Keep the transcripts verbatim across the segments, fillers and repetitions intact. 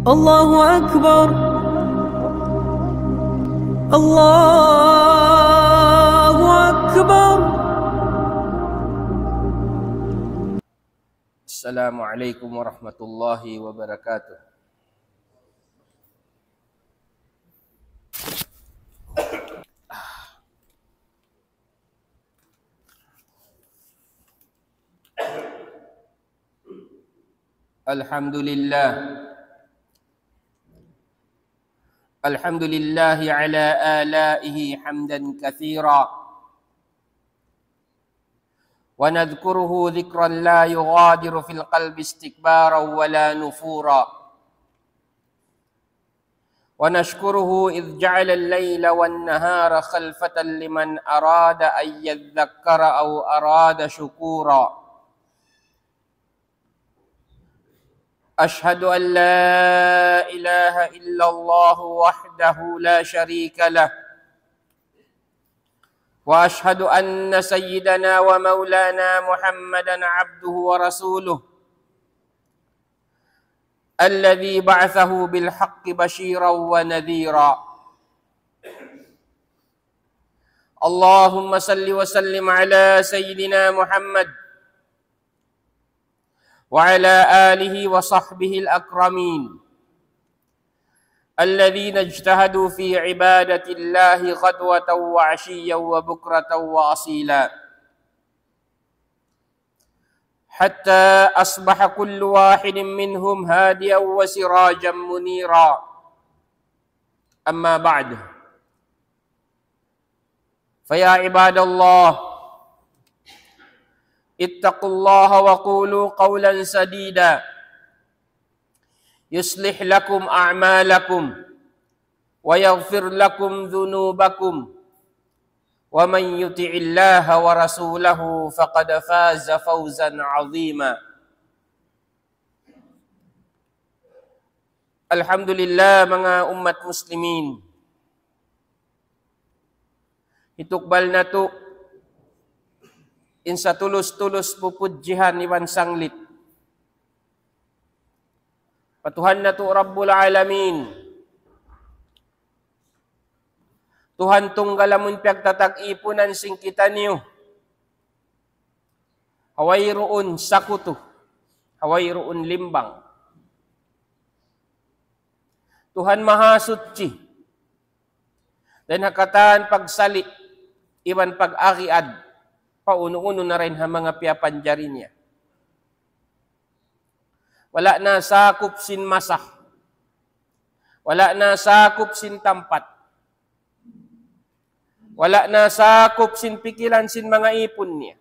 الله أكبر. الله أكبر. السلام عليكم ورحمة الله وبركاته. الحمد لله. الحمد لله على آلائه حمدا كثيرا، ونذكره ذكرا لا يغادر في القلب استكبارا ولا نفورا، ونشكره إذ جعل الليل والنهار خلفة لمن أراد أن يذكر أو أراد شكورا. أشهد أن لا إله إلا الله وحده لا شريك له، وأشهد أن سيدنا ومولانا محمدا عبده ورسوله، الذي بعثه بالحق بشيرا ونذيرا. اللهم صل وسلم على سيدنا محمد وعلى آله وصحبه الأكرمين، الذين اجتهدوا في عبادة الله غدوة وعشيا وبكرة وأصيلا، حتى أصبح كل واحد منهم هاديا وسراجا منيرا. أما بعد، فيا عباد الله، اتقوا الله وقولوا قولا سديدا، يصلح لكم أعمالكم ويغفر لكم ذنوبكم، ومن يطع الله ورسوله فقد فاز فوزا عظيما. Alhamdulillah, manga ummat muslimin. Hitukbal natu' in satulus-tulus pupudjihan iban sanglit pa Tuhan natu' Rabbul Alamin. Tuhan tunggal amun piyagtatagipunan sin kitaniyu ha wayruun sakutu, ha wayruun limbang. Tuhan Mahasuchi, dayn ha katan pagsali' iban pag-agiad pa unu-unu na dayn ha manga piyapanjari niya. Wala' na sakup sin masa. Wala' na sakup sin tampat. Wala' na sakup sin pikilan sin manga ipun niya.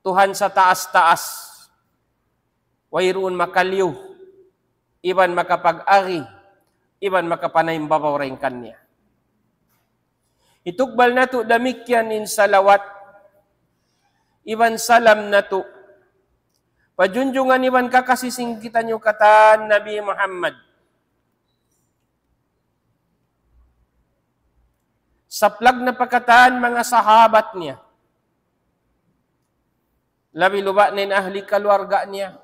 Tuhan sataas-taas. Wayruun makaliyu, iban makapag-agi, iban makapanaimbabaw dayn kaniya. Hitukbal natu' damikkiyan in salawat iban salam natu' pa junjungan iban kakasi sin kitaniyu katan Nabi Muhammad. Saplag na pa katan manga sahabat niya. Labi-labi na in ahli kaluarga niya.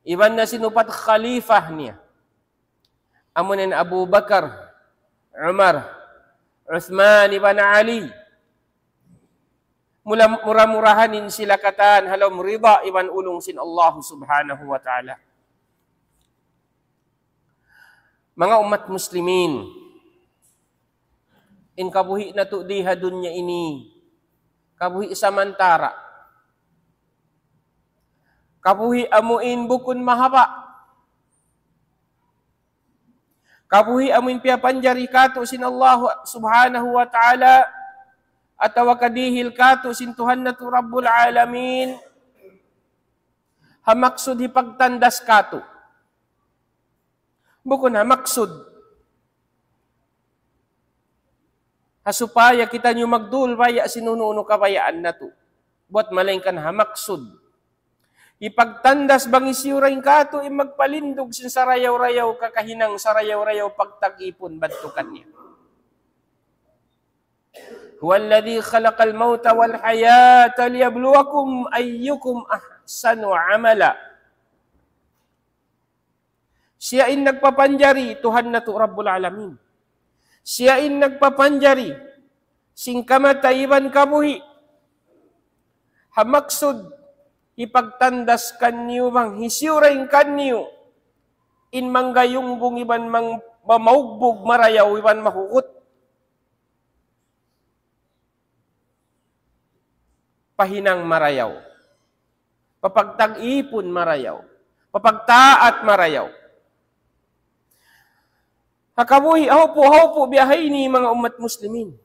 Iban na sin upat khalifa niya. Amu na in Abu Bakar, Umar, Uthman iban Ali. Mula, mura-murahan in sila katan ha lawm rida iban ulung sin Allah Subhanahu wa Ta'ala. Manga ummat muslimin, in kabuhi' natu' di ha dunya ini, kabuhi' samantara'. Kabuhi' amu in bukun mahaba'. Kabuhi' amu in piyapanjari katu' sin Allah Subhanahu wa Ta'ala, atawa kadihil katu' sin Tuhan natu' Rabbul Alamin, ha maksud hipagtandas katu'. Bukun ha maksud ha supaya kitaniyu magdul baya' sin unu-unu kabayaan natu'. Buwat malaingkan ha maksud hipagtandas bang hisiyu dayn katu' in magpalindug sin sarayaw-rayaw kakahinang, sarayaw-rayaw pagtagipun bantukan niya. هو الذي خلق الموت والحياة ليبلوكم أيكم أحسن عملا Siya in nagpapanjari, Tuhan natu' Rabbul Alamin. Siya in nagpapanjari sin kamatay iban kabuhi'. Ha maksud, hipagtandas kaniyu bang hisiyu dayn kaniyu in manggayunggung iban mang-, mamaugbug marayaw iban mahugut pa hinang marayaw, pa pagtag-ipun marayaw, pa pagtaat marayaw. Ha kabuhi', haupu', haupu' biya' ha ini, manga ummat muslimin.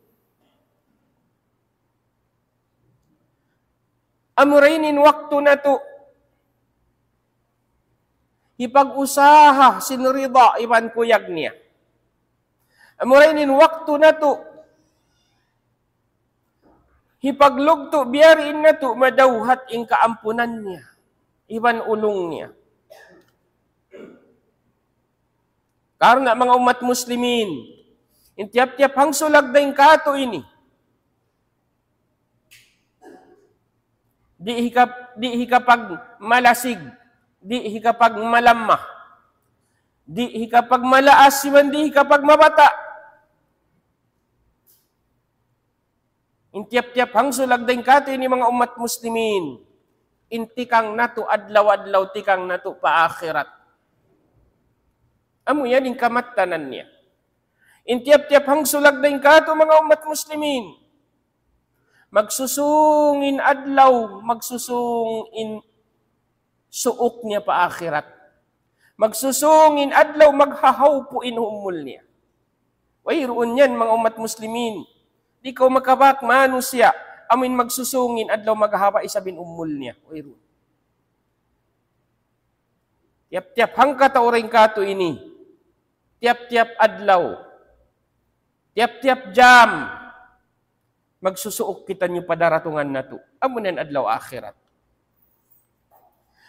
Amura ini in waktu natu' hipag-usaha sin rida iban kuyag niya. Amura ini in waktu natu' hipaglugtu' biya' diin natu' madawhat in kaampunan niya iban ulung niya. Karna' manga ummat muslimin, in tiyap-tiyap hangsulag dayn kātu' ini, di' hikap-, di' hikapagmalasig, di' hikapagmalamma, di' hikapagmalaas, iban di' hikapagmabata'. In tiyap-tiyap hangsulag dayn kātu' ini, manga ummat muslimin, in tikang natu' adlaw-adlaw, tikang natu' pa akhirat. Amu yan in kamattanan niya. In tiyap-tiyap hangsulag dayn kātu', manga ummat muslimin, magsusūng in adlaw, magsusūng in suuk niya pa akhirat. Magsusūng in adlaw, maghahaupu' in umul niya. Wayruun yan, manga ummat muslimin. Di' kaw makabak manusiya' amuin magsusūng in adlaw, maghahaba' isab in umul niya. Wayruun. Tiyap-tiyap hangkatau dayn kātu' ini, tiyap-tiyap adlaw, tiyap-tiyap jam, magsusuuk kitaniyu pa daratungan natu'. Amu na in adlaw akhirat.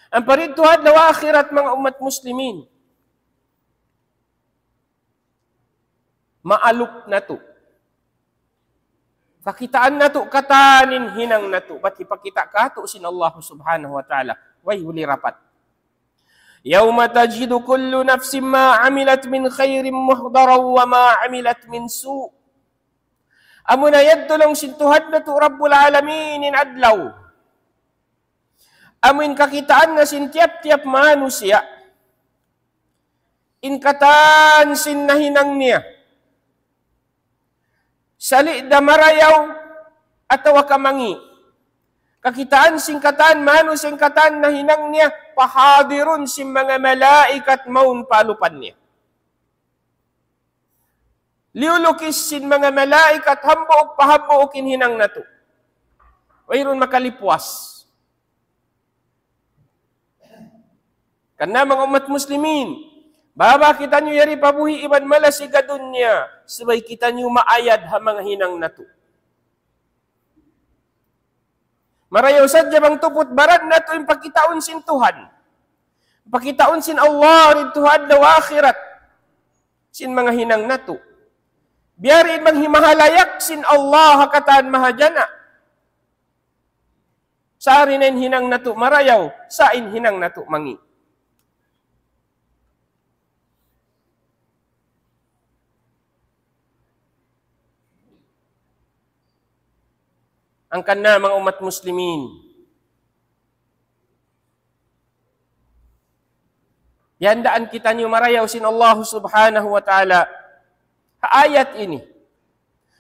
Ampa didtu adlaw akhirat, manga ummat muslimin, maalup natu'. Pakitaan natu' katan in hinang natu', bat hipakita' kātu' sin Allah Subhanahu wa Ta'ala. Way huli rapat. يوم تجد كل نفس ما عملت من خير محضرا وما عملت من سوء. Amuna yadtu laung sin Tuhan natu' Rabbul Alamin in adlaw, amuin kakitaan na sin tiyap-tiyap manusiya' in katan sin nahinang niya. Sali' da marayaw atawa ka mangi'. Kakitaan sin katan manusiya' in katan nahinang niya, pahadirun sin manga malaikat mawn pa alupan niya. Liyulukis sin manga malaikat hambuuk pa hambuuk in hinang natu'. Wayruun makalipuas. Karna' manga ummat muslimin, baba kitaniyu yari pa buhi' iban malasig ha dunya, subay kitaniyu maayad ha manga hinang natu'. Marayaw sadja bang tuput baran natu' in pakitaun sin Tuhan, pakitaun sin Allah didtu adlaw akhirat sin manga hinang natu'. Biya' diin bang himahalayak sin Allah ha katan mahajana. Sa' di' na in hinang natu' marayaw, sa' in hinang natu' mangi'. Hangkan na manga ummat muslimin, biyandaan kitaniyu marayaw sin Allah Subhanahu wa Ta'ala ha ayat ini.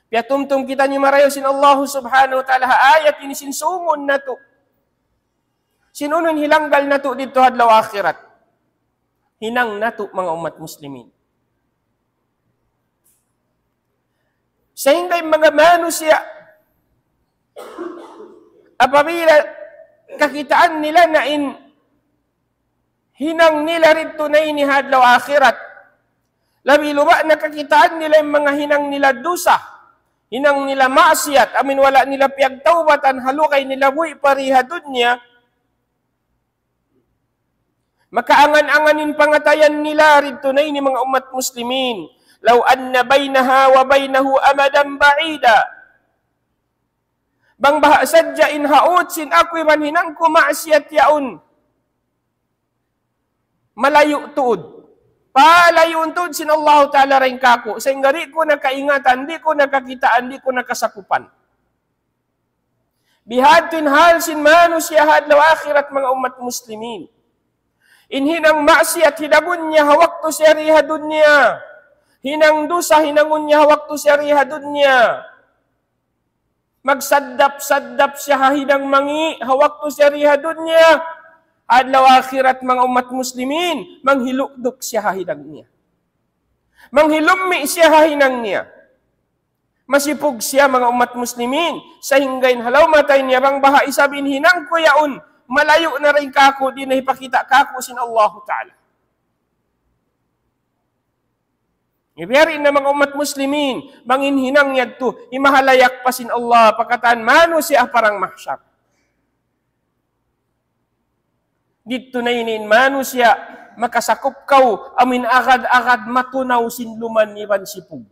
Piyatumtum kitaniyu marayaw sin Allah Subhanahu wa Ta'ala ha ayat ini sin sumun natu'. Sin unu in hilanggal natu' didtu adlaw akhirat. Hinang natu', manga ummat muslimin. Sahingga in manga manusiya', apabila kakitaan nila na in hinang nila didtu na ini ha adlaw akhirat, labi luba' na kakitaan nila in manga hinang nila dusa, hinang nila maksiyat, amuin wala' nila piyagtawbatan ha lugay nila buhi' pa di ha dunya, makaangan-angan in pangatayan nila didtu na ini, manga ummat muslimin. لو أن بينها وبينه أمدا بعيدا. Bang baha' sadja in haut sin aku iban hinang ku maksiyat yaun malayu' tuud. Palayuun tuud sin Allahu Ta'ala dayn kāku', sahingga di' ku na kaingatan, di' ku na kakitaan, di' ku na kasakupan. Bihadtu in hal sin manusiya' ha adlaw akhirat, manga ummat muslimin. In hinang maksiat hidagun niya ha waktu siya di ha dunya. Hinang dusa hinangun niya ha waktu siya di ha dunya. Magsaddap-saddap siya ha hinang mangi' ha waktu siya di ha dunya. Ha adlaw akhirat, manga ummat muslimin, manghilukduk siya ha hinang niya. Manghilummi' siya ha hinang niya. Masipug siya, manga ummat muslimin, sahingga in halaw matay niya bang baha' isab in hinang ku yaun, malayu' na dayn kāku', di' na hipakita' kāku' sin Allahu Ta'ala. Biya' diin na, manga ummat muslimin, bang in hinang yadtu, himahalayak pa sin Allah, pa katan manusiya' ha parang mahsyar. Didtu na ini in manusiya', makasakup kaw, amuin agad-agad matunaw sin luman iban sipug.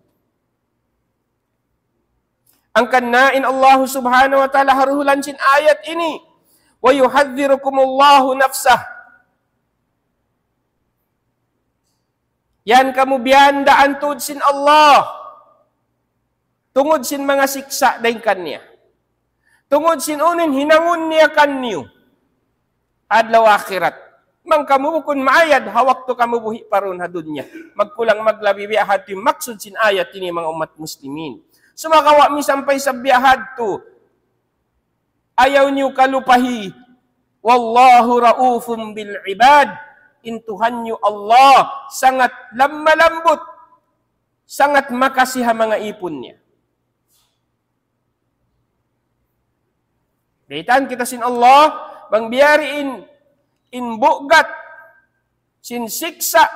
Hangkan na in Allah subhanahu wa ta'ala ha duhulan sin ayat ini, ويحذركم الله نفسه. Yan kamu biyandaan tuud sin Allah. Tungud sin manga siksa' dayn kaniya. Tungud sin unu in hinangun niya kaniyu. Adlaw akhirat. Bang kamu bukun maayad, ha waktu kamu buhi' pa duun ha dunya. Magkulang maglabi biya' hadtu in maksud sin ayat ini, manga ummat muslimin. Sumagawa' misan pa isab biya' hadtu. Ayaw niyu kalupahi, والله رءوف بالعباد. In Tuhan niyu Allah sangat lamma lambut, sangat makasi ha manga īpun niya. Baytaan kita sin Allah, bang biya' diin in bugat sin siksa',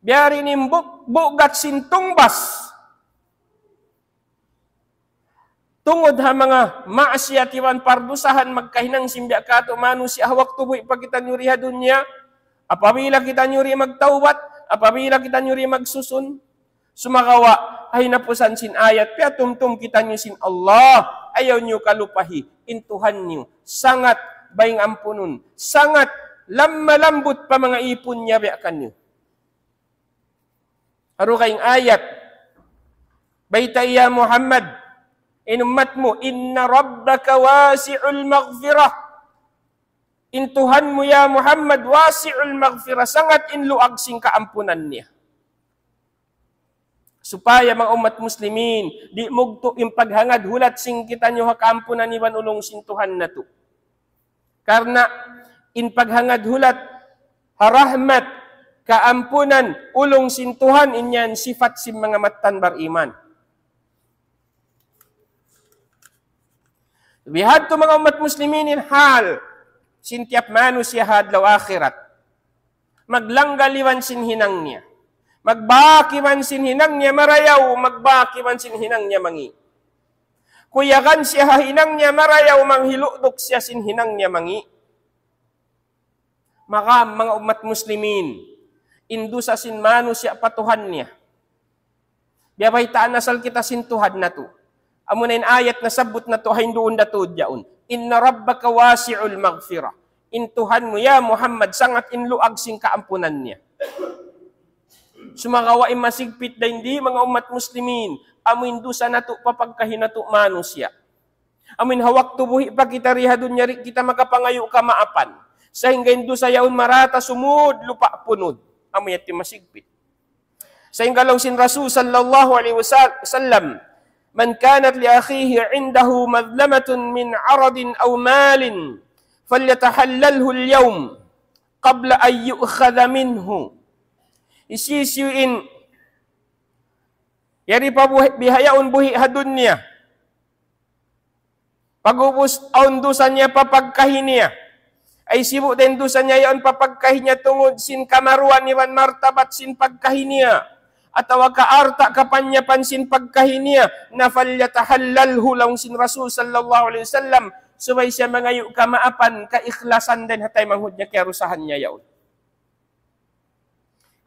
biya' diin in bu-, bugat sin tungbas. Tungud ha manga maksiat iban pardusahan magkahinang sin biya' katu' manusiya' ha waktu buhi' pa kitaniyu di ha dunya. Apabila kitaniyu di magtawbat, apabila kitaniyu di magsusun, sumagawa', ha hinapusan sin ayat, piyatumtum kitaniyu sin Allah, ayaw niyu kalupahi, in Tuhan niyu, sangat baying ampunun, sangat lamma lambut pa manga īpun niya biya' kaniyu. Ha dugaing ayat, baytai ya Muhammad, in ummat mu, إن ربك واسع المغفرة. In Tuhan mu ya Muhammad, واسع المغفرة, sangat in luag sin kaampunan niya. Supaya manga ummat muslimin, di' mugtu' in paghangad hulat sin kitaniyu ha kaampunan iban ulung sin Tuhan natu'. Karna' in paghangad hulat ha rahmat, kaampunan, ulung sin Tuhan, in yan sipat sin manga mattan bariman. Bihadtu manga ummat muslimin in hal sin tiyap manusiya' ha adlaw akhirat. Maglanggal iban sin hinang niya. Magbak iban sin hinang niya marayaw, magbak iban sin hinang niya mangi'. Kuyagan siya ha hinang niya marayaw, manghilukduk siya sin hinang niya mangi'. Maka manga ummat muslimin, in dusa sin manusiya' pa Tuhan niya. Biya' baytaan asal kita sin Tuhan natu'. Amuna in ayat nasabbut natu' ha hinduun da tuud yaun. إن ربك واسع المغفرة. In Tuhan mu, ya Muhammad, sangat in luag sin kaampunan niya. Sumagawa' in masigpit dayn di, manga ummat muslimin, amu in dusa natu' pa pagkahi natu' manusiya'. Amu in ha waktu buhi' pa kita di ha dunya di' kita makapangayu' kamaapan. Sahingga in dusa yaun marata sumud lupa' punud. Amu yadtu in masigpit. Sahingga laung sin Rasul sallallahu alayhi wasallam, من كانت لأخيه عنده مظلمة من عرض أو مال فليتحلله اليوم قبل أن يؤخذ منه. Hisiyu-siyu in yari pa buhi', bihaun buhi' ha dunya. Pag'ubus awn dusa niya pa pagkahi niya. Ay sibu' da in dusa niya yaun pa pagkahi niya tungud sin kamaruan iban martabat sin pagkahi niya. Atawa ka alta' kapanyapan sin pagkahi niya. Na فليتحلله laung sin Rasul sallallahu alayhi wasallam. Subay siya mangayu' kamaapan, kaikhlasan dayn ha taymanghud niya kiyarusahan niya yaun.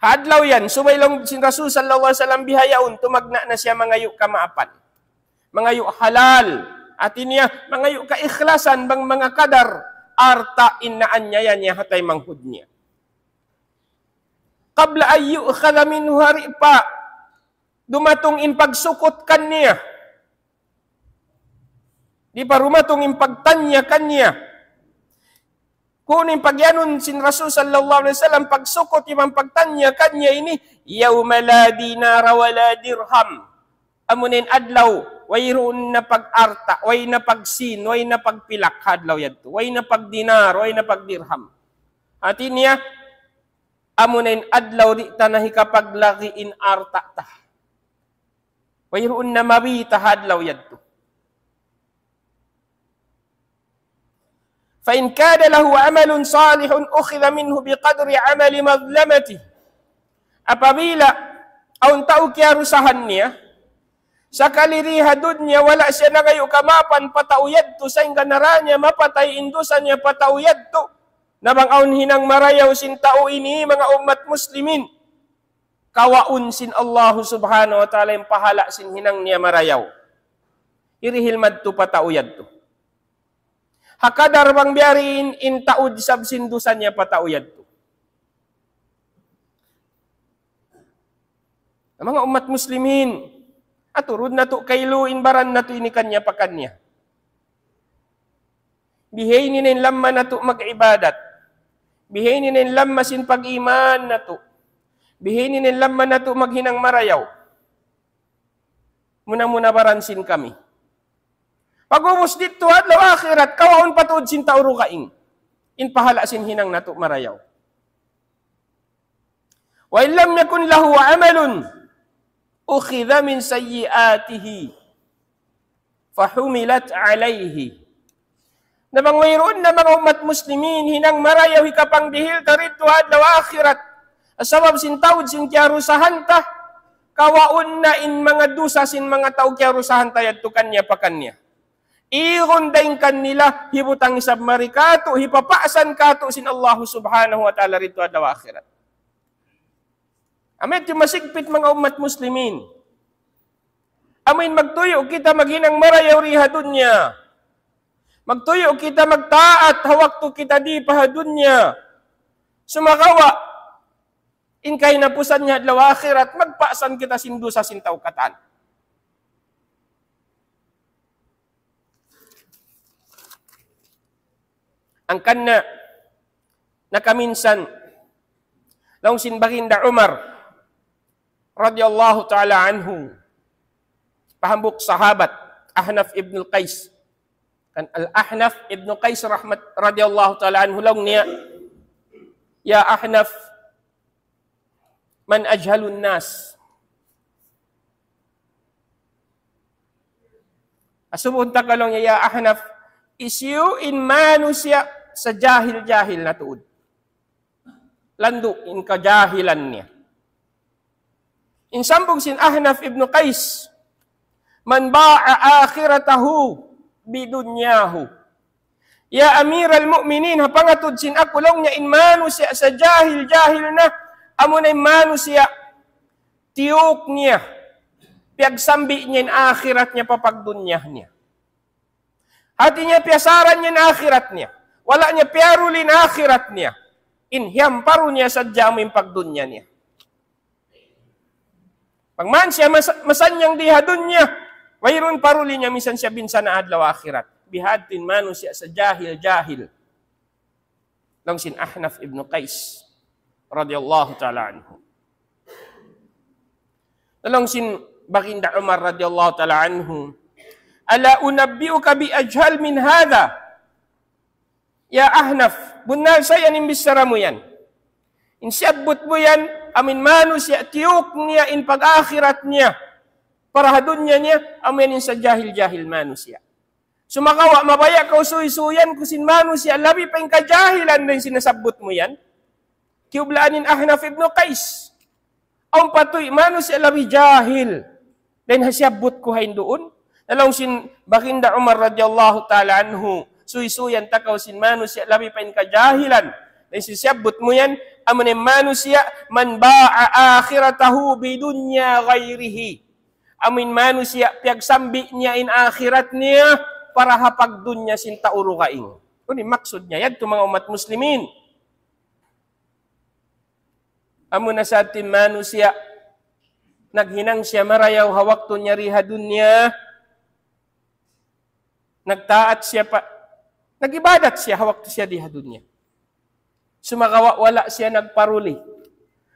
Ha adlaw yan, subay laung sin Rasul sallallahu alayhi wasallam bihaun, tumagna' na siya mangayu' kamaapan. Mangayu' halal. Hati niya, mangayu' kaikhlasan bang manga kadar alta' in naanyaya niya ha taymanghud niya. قبل أن يؤخذ منه, ha di' pa dumatung in pagsukut kaniya. Di' pa dumatung in pagtanya kaniya. Kunu' in pagiyanun sin Rasul sallallahu alayhi wasallam, pagsukut iban pagtanya kaniya ini, يوم لا دينار ولا درهم. Amuna in adlaw, wayruun na pag-alta', way na pag-sin, way na pagpilak ha adlaw yadtu, way na pagdinar, way na pagdirham. Hati niya, amuna in adlaw di' ta na hikapaglagi' in alta' ta. Wayruun na mabita ha adlaw yadtu. فإن كان له عمل صالح أخذ منه بقدر عمل مظلمته. Apabila awn tau kiyarusahan niya, sakali di ha dunya wala' siya nangayu' kamapan pa tau yadtu, sahingga nara niya mapatay in dusa niya pa tau yadtu, na bang awn hinang marayaw sin tau ini, manga ummat muslimin, kawaun sin Allahu subhanahu wa ta'ala in pahala' sin hinang niya marayaw. Hirihil madtu pa tau yadtu. Ha kadar bang biya' diin in taud isab sin dusa niya pa tau yadtu. Na manga ummat muslimin, aturun natu' kailu in baran natu' ini kaniya pa kaniya. Bihayni na in lamma natu' mag-ibadat. Bihayni na in lamma sin pag-iman natu'. Bihayni na in lamma natu' maghinang marayaw. Muna-muna baran sin kami. Pag'ubus didtu ha adlaw akhirat, kawaun pa tuud sin tau dugaing in pahala' sin hinang natu' marayaw. وإن لم يكن له عمل أخذ من سيئاته فحملت عليه. Na bang wayruun na manga ummat muslimin hinang marayaw hikapangdihil ta didtu ha adlaw akhirat, sabab sin taud sin kiyarusahan ta, kawaun na in manga dusa sin manga tau kiyarusahan ta yadtu kaniya pa kaniya. Igun dayn kanila, hibutang isab mari katu', hipapaasan katu' sin Allahu subhanahu wa ta'ala didtu ha adlaw akhirat. Amu yadtu in masigpit manga ummat muslimin. Amu in magtuyu' kita maghinang marayaw di ha dunya. Magtuyu' kita magtaat ha waktu kita di pa ha dunya. Sumagawa', in kahinapusan niya adlaw akhirat, magpaasan kita sin dusa sin tau katan. Hangkan na, nakaminsan, laung sin Baginda Umar, radiyallahu ta'ala anhu, pa hambuuk sahabat, Ahnaf ibn al-Qais. Kan Al-Ahnaf ibn Qais rahmat, radiyallahu ta'ala anhu, laung niya, "Ya Ahnaf, man ajhalun nas?" Asubuhun ta kaw, laung niya, "Ya Ahnaf, hisiyu in manusiya' sajahil-jahil na tuud?" Landu' in kajahilan niya. In sambung sin Ahnaf ibn Qais, "Man ba'a akhiratahu bidunyahu." Ya Amiral Mu'minin, ha pangatud sin aku, laung niya, in manusiya' sajahil-jahil na, amuna in manusiya' tiyuk niya, piyagsambi' niya in akhirat niya pa pagdunya niya. Hati niya, piyasaran niya in akhirat niya. Wala' niya piyaruli in akhirat niya. In hiyamparu niya sadja amu in pagdunya niya. Bang man siya mas-, masannyang di ha dunya, wayruun paruli niya misan siya binsana' adlaw akhirat. Bihadtu in manusiya' sajahil-jahil. Laung sin Ahnaf ibn Qais, radiyallahu ta'ala anhu. Laung sin Baginda Umar, radiyallahu ta'ala anhu, "Ala unabbi'uka bi ajhal min hadha?" Ya Ahnaf, bunnal sa yan in bichara mu yan? In siyabbut mu yan, amu in manusiya' tiyuk niya in pag-akhirat niya, para ha dunya niya, amu yan in sajahil-jahil manusiya'. Sumagawa', mabaya' kaw suysuyan ku sin manusiya' labi pa in kajahilan dayn sin nasabbut mu yan? Kiyublaan in Ahnaf ibn Qais. Awn pa tuud manusiya' labi jahil dayn ha siyabbut ku hain duun. Na laung sin Baginda Umar, radiyallahu ta'ala anhu, suysuyan ta kaw sin manusiya' labi pa in kajahilan dayn sin siyabbut mu yan, amu in manusiya', "Man ba'a akhiratahu bidunya ghayrihi." Amu in manusiya' piyagsambi' niya in akhirat niya para ha pagdunya sin tau dugaing. Unu in maksud niya? Yadtu, manga ummat muslimin. Amu na sa in manusiya', naghinang siya marayaw ha waktu niya di ha dunya, nagtaat siya pa, nag-ibadat siya ha waktu siya di ha dunya. Sumagawa' wala' siya nagparuli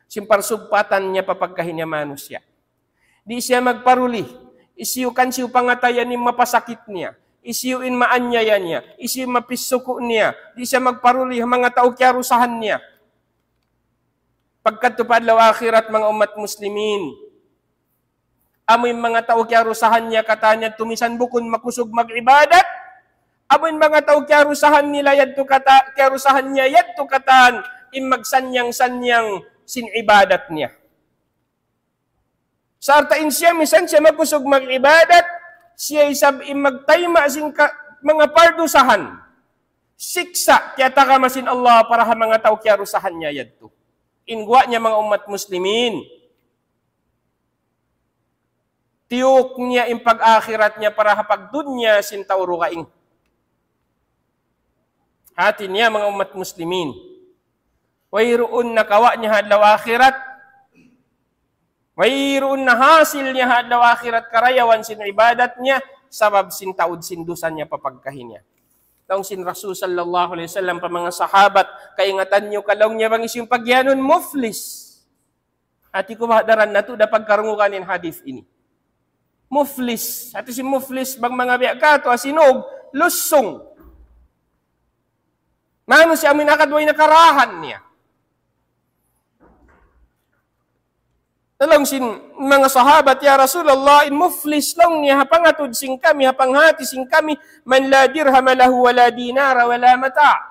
sin parsugpatan niya pa pagkahi niya manusiya'. Di' siya magparuli, hisiyu-hisiyu in pangatayan in mapasakit niya, hisiyu in maanyaya niya, hisiyu in mapisuku niya, di' siya magparuli ha manga tau kiyarusahan niya. Pagkadtu pa adlaw akhirat, manga ummat muslimin, amu in manga tau kiyarusahan niya katan yadtu misan bukun makusug mag-ibadat, amu in manga tau kiyarusahan nila yadtu kata-, kiyarusahan niya yadtu katan, in magsanyang-sanyang sin ibadat niya. Sarta' in siya misan siya makusug mag-ibadat, siya isab in magtayma' sin ka-, manga pardusahan. Siksa' kiyatagama sin Allah para ha manga tau kiyarusahan niya yadtu. In guwa' niya, manga ummat muslimin, tiyuk niya in pag-akhirat niya para ha pagdunya sin tau dugaing. Hati niya, manga ummat muslimin, wayruun na kawa' niya ha adlaw akhirat, wayruun na hasil niya ha adlaw akhirat karayawan sin ibadat niya, sabab sin taud sin dusa niya pa pagkahi niya. Laung sin Rasul sallallahu alayhi wasallam pa manga sahabat, "Kaingatan niyu ka," laung niya, "bang hisiyu in pagiyanun muflis?" Hati ku, bahadaran natu' da pagkarungugan in hadith ini. Muflis. Hati sin muflis, bang manga biya' katu', ha sinug, lusung. Manusiya' amu in akad way na karahan niya. Laung sin manga sahabat, "Ya Rasulullah, in muflis," laung niya, "ha pangatud sin kami, ha panghati sin kami, man la dirhama lahu wa la dinara wa la mata'."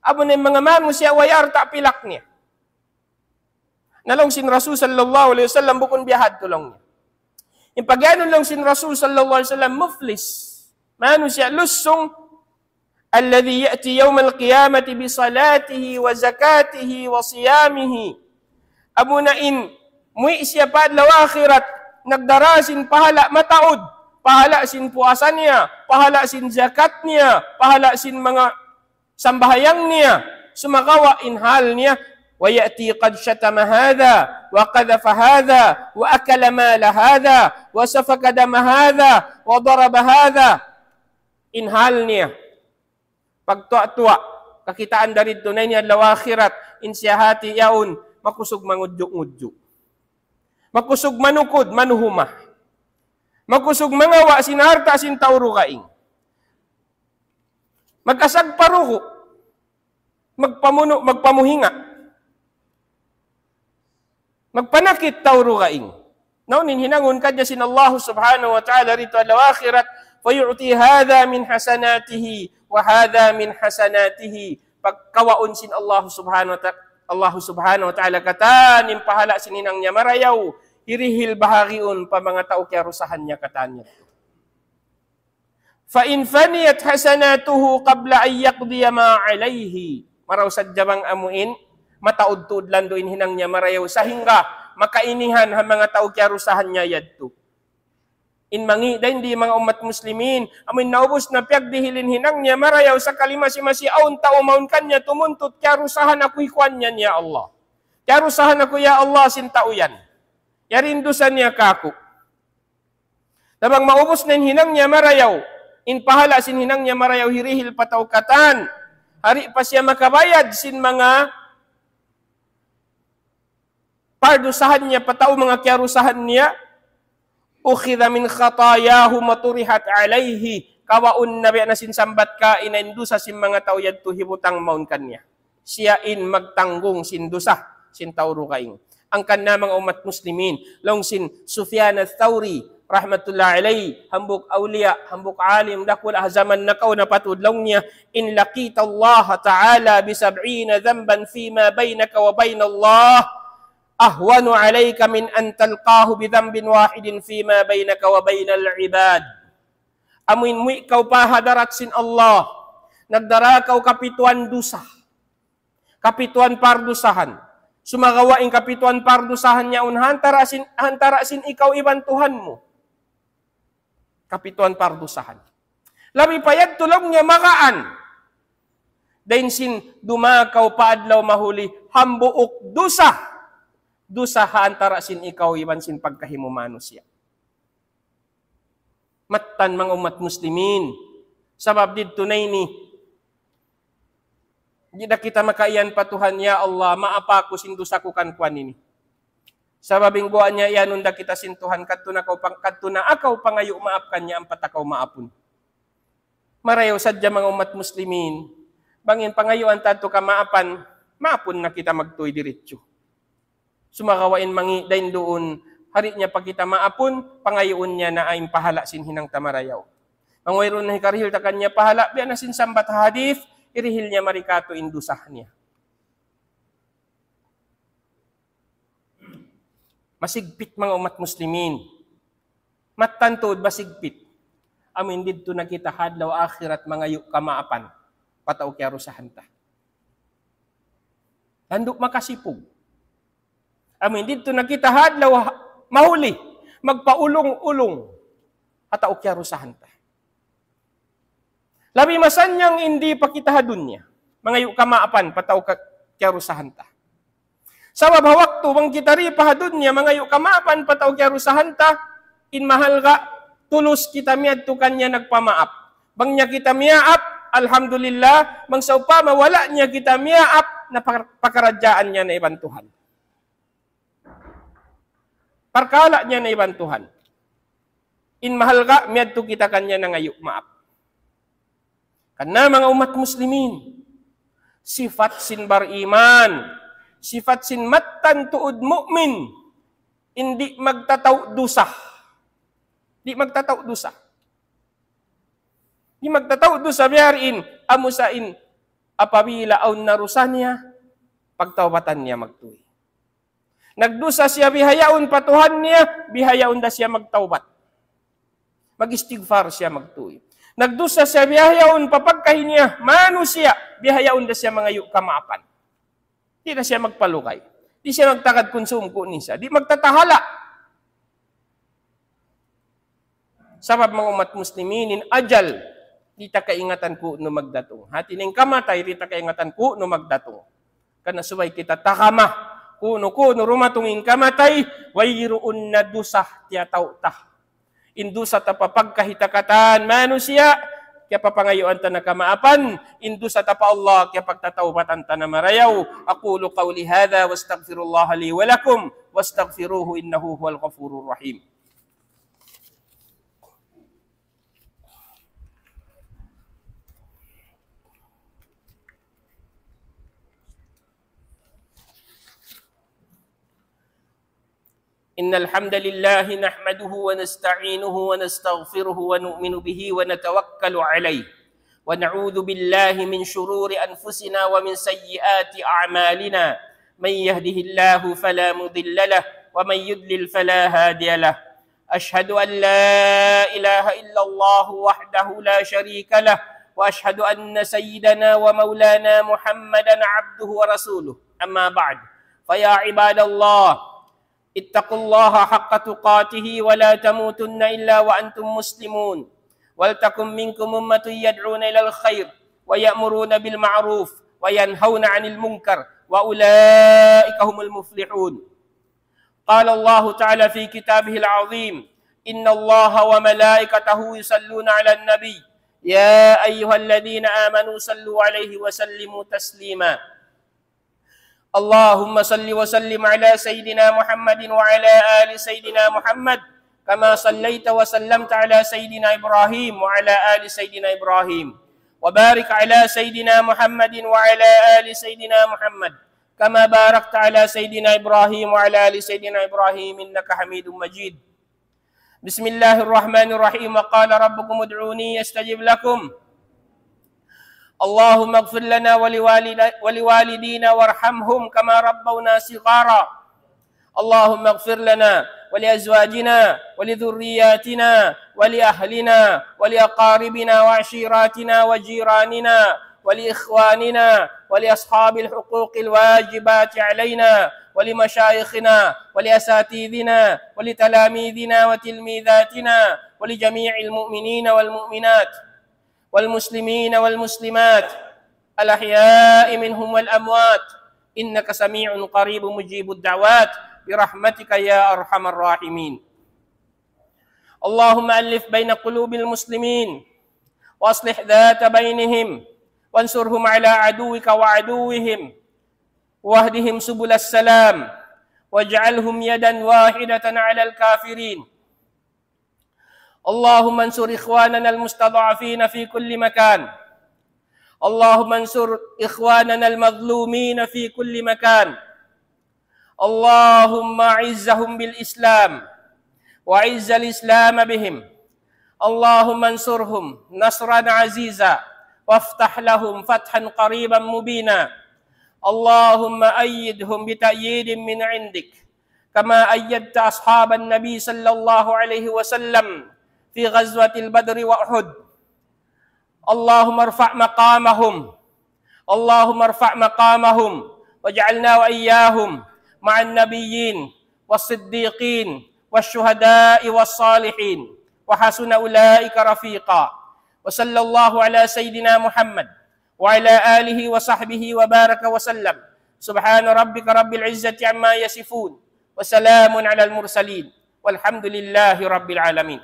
Amu na in manga manusiya' way alta' pilak niya. Na laung sin Rasul sallallahu alayhi wasallam, "Bukun biya' hadtu," laung niya. In pagiyanun, laung sin Rasul sallallahu alayhi wasallam, muflis, manusiya' lusung, "alladhi ya'ti yawmal qiyamati bi salatihi wa zakatihi wa siyamihi." Amu na in muwi' siya pa adlaw akhirat, nagdara sin pahala' mataud, pahala' sin puasa niya, pahala' sin zakat niya, pahala' sin manga sambahayang niya, sumagawa' in hal niya, "wa ya'ti qad shatama hadha, wa qadhafa hadha, wa akala mala hadha, wa safaka dama hadha, wa daraba hadha." In hal niya, pagtuwa'-tuwa', kakitaan da didtu na ini adlaw akhirat, in siya hati yaun, makusug mangudju'-ngudju'. Makusug manukud, manuhuma. Makusug mangawa' sin alta' sin tau dugaing. Mag-asag pa ruku', magpamunu', magpamuhinga, magpanakit tau dugaing. Na unu in hinangun kaniya sin Allah subhanahu wa ta'ala didtu adlaw akhirat, "Fa yu'ti hadha min hasanatihi wa hadha min hasanatihi." Pagkawaun sin Allah subhanahu wa ta'ala, Allah subhanahu wa ta'ala katan in pahala' sin hinang niya marayaw, hirihil bahagiun pa manga tau kiyarusahan niya katan niya. "Fa in faniyat hasanatuhu qabla an yaqdiya ma alayhi." Marayaw sadja bang amu in mataud-tuud landu' in hinang niya marayaw sahingga makainihan ha manga tau kiyarusahan niya yadtu. In mangi' dayn di, manga ummat muslimin, amu in naubus na piyagdihil in hinang niya marayaw, sakali masi-masi awn tau mawn kaniya tumuntut, "Kiyarusahan aku hi kuwan yan, ya Allah. Kiyarusahan aku, ya Allah, sin tau yan. Yari in dusa niya kāku'." Na bang maubus na in hinang niya marayaw, in pahala' sin hinang niya marayaw hirihil pa tau katan, di' pa siya makabayad sin manga pardusahan niya pa tau manga kiyarusahan niya, "ukhidha min khatayahu wa turihat alayhi." Kawaun na biya' na sin sambat kaina in dusa sin manga tau yadtu hibutang mawn kaniya. Siya in magtanggung sin dusa sin tau dugaing. Hangkan na, manga ummat muslimin, laung sin Sufyan Ath-Thawri rahmatullah alayh, hambuuk awliya, hambuuk alim dakula' ha jaman nakauna pa tuud, laung niya, "In laqita Allah ta'ala bi sab'ina dhanban fima baynaka wa bayna Allah, ahwanu alayka min an talqahu bi dhanbin wahidin fima baynaka wa baynal ibad." Amu in muwi' kaw pa hadarat sin Allah, nagdara kaw kapituan dusa, kapituan pardusahan. Sumagawa' in kapituan pardusahan yaun ha antara' sin, ha antara' sin ikaw iban Tuhan mu. Kapituan pardusahan. Labi pa yadtu, laung niya, magaan dayn sin dumā kaw pa adlaw mahuli hambuuk dusa dusa ha antara' sin ikaw iban sin pagkahi mu manusiya'. Mattan manga ummat muslimin. Sabab didtu na ini, di' da kita makaiyan pa Tuhan, "Ya Allah, maapa aku sin dusa ku kan kuwan ini." Sabab in guwa' niya iyanun da kita sin Tuhan, "Kadtu na kaw pang-, kadtu na akaw pangayu' maap kaniya ampa ta kaw maapun." Marayaw sadja manga ummat muslimin, bang in pangayuan ta yadtu kamaapan, maapun na kita magtuy diritsu. Sumagawa' in mangi' dayn duun, ha di' niya pa kita maapun, pangayuun niya na in pahala' sin hinang ta marayaw. Bang wayruun na hikarihil ta kaniya pahala', biya' na sin sambat ha hadith, hirihil niya mari katu' in dusa niya. Masigpit manga ummat muslimin. Mattan tuud masigpit. Amu in didtu na kita ha adlaw akhirat mangayu' kamaapan pa tau kiyarusahan ta. Landu' makasipug. Amu in didtu na kita ha adlaw ha-, mahuli, magpaulung-ulung ha tau kiyarusahan ta. Labi masannyang in di' pa kita ha dunya mangayu' kamaapan pa tau ka-, kiyarusahan ta. Sabab ha waktu bang kita di' pa ha dunya mangayu' kamaapan pa tau kiyarusahan ta, in mahalga' tulus kita miyadtu kaniya nagpamaap. Bang niya kita miyaap, alhamdulillah, bang sawpama wala' niya kita miyaap, na pakar-, pakaradjaan niya na iban Tuhan. Parkala' niya na iban Tuhan. In mahalga' miyadtu kita kaniya nangayu' maap. Karna' manga ummat muslimin, sifat sin bariman, sifat sin mattan tuud mu'min, in di' magtatau' dusa. Di' magtatau' dusa. Di' magtatau' dusa biya' diin, amu sa in apabila awn na dusa niya, pagtaubatan niya magtuy. Nagdusa siya bihaun pa Tuhan niya, bihaun da siya magtaubat. Mag-istighfar siya magtuy. Nagdusa siya bihaun pa pagkahi niya manusiya', bihaun da siya mangayu' kamaapan. Di' na siya magpalugay. Di' siya magtagad kunsum ku nisa. Di' magtatahala'. Sabab manga ummat muslimin, in ajal, di' ta kaingatan kunu' magdatung. Hati niya in kamatay, di' ta kaingatan kunu' magdatung. Karna' subay kita takama, kunu'-kunu' dumatung in kamatay, wayruun na dusa tiyatau' ta. In dusa ta pa pagkahi ta katan manusiya', kiyapapangayuan ta na kamaapan, in dusa ta pa Allah, kiyapagtataubatan ta na marayaw. أقول قولي هذا وأستغفر الله لي ولكم واستغفروه إنه هو الغفور الرحيم. إن الحمد لله نحمده ونستعينه ونستغفره ونؤمن به ونتوكل عليه، ونعوذ بالله من شرور أنفسنا ومن سيئات أعمالنا. من يهده الله فلا مضل له، ومن يضلل فلا هادي له. أشهد أن لا إله إلا الله وحده لا شريك له، وأشهد أن سيدنا ومولانا محمدا عبده ورسوله. أما بعد، فيا عباد الله، اتقوا الله حق تقاته ولا تموتن إلا وأنتم مسلمون، ولتكن منكم أمة يدعون إلى الخير ويأمرون بالمعروف وينهون عن المنكر وأولئك هم المفلحون. قال الله تعالى في كتابه العظيم: إن الله وملائكته يصلون على النبي، يا أيها الذين آمنوا صلوا عليه وسلموا تسليما. اللهم صل وسلم على سيدنا محمد وعلى آل سيدنا محمد، كما صليت وسلمت على سيدنا إبراهيم وعلى آل سيدنا إبراهيم، وبارك على سيدنا محمد وعلى آل سيدنا محمد، كما باركت على سيدنا إبراهيم وعلى آل سيدنا إبراهيم إنك حميد مجيد. بسم الله الرحمن الرحيم. وقال ربكم ادعوني أستجب لكم. اللهم اغفر لنا ولوالد-، ولوالدينا وارحمهم كما ربونا صغارا. اللهم اغفر لنا ولأزواجنا ولذرياتنا ولأهلنا ولأقاربنا وعشيراتنا وجيراننا ولإخواننا ولأصحاب الحقوق الواجبات علينا ولمشايخنا ولأساتذنا ولتلاميذنا وتلميذاتنا ولجميع المؤمنين والمؤمنات والمسلمين والمسلمات الأحياء منهم والأموات إنك سميع قريب مجيب الدعوات. برحمتك يا أرحم الراحمين. اللهم ألف بين قلوب المسلمين وأصلح ذات بينهم وانصرهم على عدوك وعدوهم واهدهم سبل السلام واجعلهم يدا واحدة على الكافرين. اللهم انصر إخواننا المستضعفين في كل مكان. اللهم انصر إخواننا المظلومين في كل مكان. اللهم أعزهم بالإسلام وأعز الإسلام بهم. اللهم انصرهم نصرا عزيزا وافتح لهم فتحا قريبا مبينا. اللهم أيدهم بتأييد من عندك كما أيدت أصحاب النبي صلى الله عليه وسلم في غزوة البدر وأحد. اللهم ارفع مقامهم. اللهم ارفع مقامهم واجعلنا وإياهم مع النبيين والصديقين والشهداء والصالحين وحسن أولئك رفيقا. وصلى الله على سيدنا محمد وعلى آله وصحبه وبارك وسلم. سبحان ربك رب العزة عما يصفون وسلام على المرسلين والحمد لله رب العالمين.